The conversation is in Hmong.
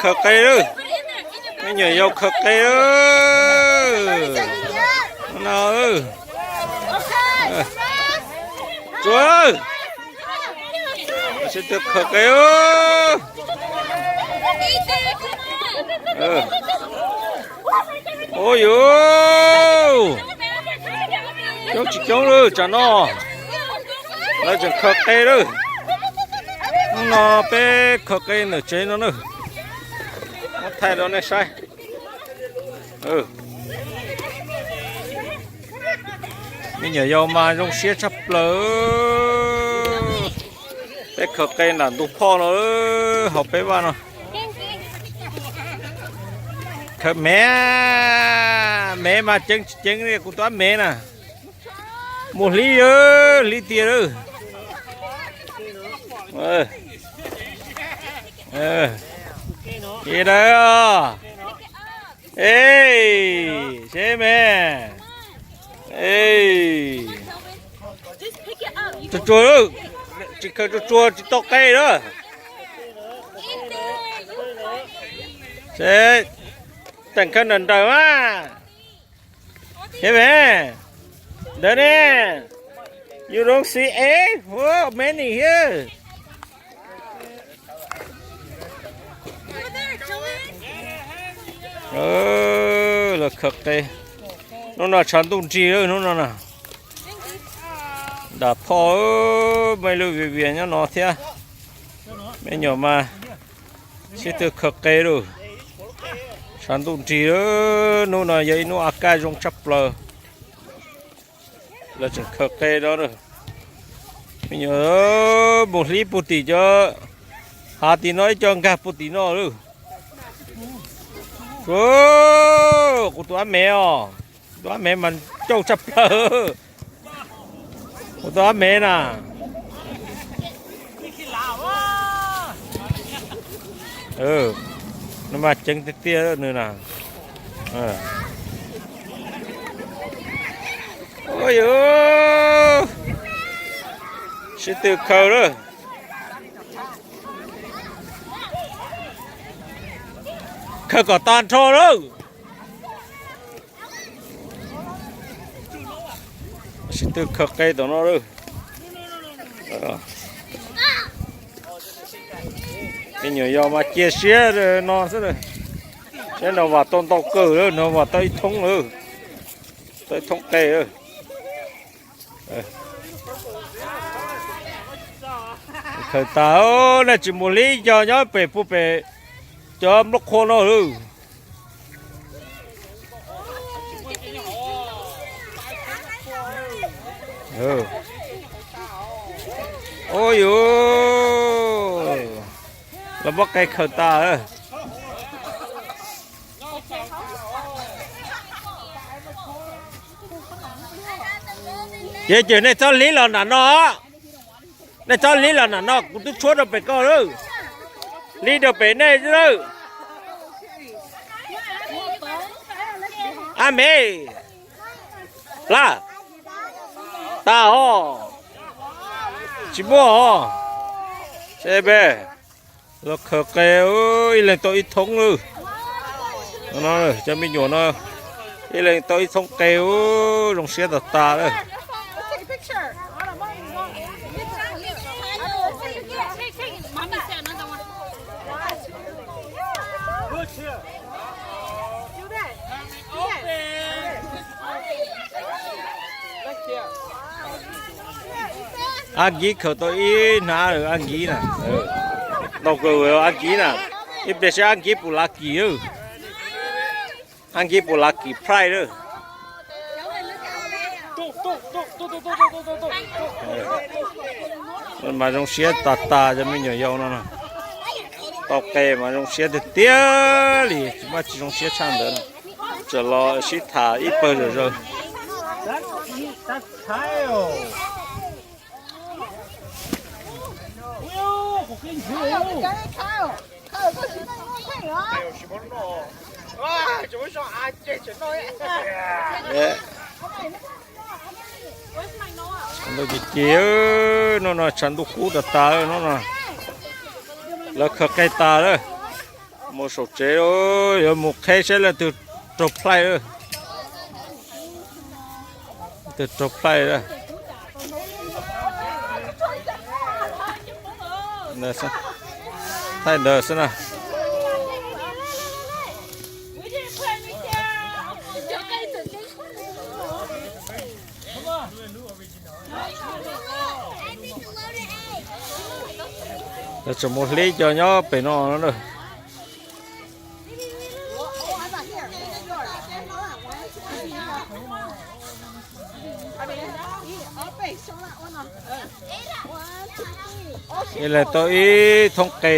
Khaws qe lawm, me nyuam yaus khaws qe lawm no. Tsuas, sib tw khaws qe. Ua yuv, coob tsis coob lawm tsam no, lawv tseem khaws qe lawm. Hnub no peb khaws qe ntawm tsev no na, muab thaij rau nej saib. Me nyuam yaus mas zoo siab tshaj plaws. Peb khaws qe nram ntug phoj no, hauv peb vaj no. Khaws mev, mev mas ceev tsis ceev li kuv tus ab mev na. Mus hlib, hlib tiag lawm. Ib daim, seb me, tsuag tsuag lawm, tsis khaws tsuag tsuag tsis tau qe lawm. Seb, teem khaws nrawm nrawm mas. Seb me, ntawd ne, you don't see egg? How many here? Los khaws qe, hnub no tshav ntuj nrig lawm hnub no na. Nram phoj, muaj ib lub vias vias nyob no thiab. Me nyuam mas sib tw khaws qe lawm. Tshav ntuj nrig lawm, hnub no yog ib hnub a kaj zoo tshaj plaws. Lawv tseem khaws qe no. Me nyuam mus hlib puag tim cov hav tim no, ib co nkag puag tim no lawm. Kuv tus ab mev os, kuv tus ab mev mas coob tshaj plaws. Kuv tus ab mev na, nws mas ceev tiag tiag nws na. Ua yuv, sib tw khaws lawm. Khaws kom tag nrho lawm. Sib tw khaws qe tom no lawm. Me nyuam yaus mas cia siab no xwb. Saib no vam tau ntau kawg lawm, no vam tau ib thoob lawm. Tau ib thoob qe. Khaws tas, nej tsis mus hlib cov nyob pem puag pem cov nplooj qhuav no lawm. Ua yuv, los muab qe khaws tas. Ces ces nej txhob hlib los nram no, nej txhob hlib los nram no, kuv twb tshuab rau pem koj lawm. Hlib rau pem nej lawm. Ab mev, laj, tas os, tsis muaj os. Seb peb los khaws qe, ib leeg tau ib thoob lawm. Cov me nyuam no ib leeg tau ib thoob qe, zoo siab tas tas lawm. Ab nkib khaws tau ib hnab, ab nkib na. Tau kawg, ab nkib na. Ib pliag saib ab nkib puas lav kis. Ab nkib puas lav kis prize lawm. Mas zoo siab tas tas cov me nyuam yaus no. Tau qe mas zoo siab tiag tiag li, tsis muaj tsis zoo siab tshaj ntawd. Tseem los sib tham ib pawg zom zaws. Ntau ces ces, hnub no tshav ntuj kub tas tas lawm, hnub no lawv khaws qe tas lawm. Mus saum tsev, yuav mus qheb saib leej twg raug plhaij, twg raug plhaij. Thaij ntawd xwb na. Lawv tseem mus hlib cov nyob pem no no. Ib leeg tau ib thoob qe.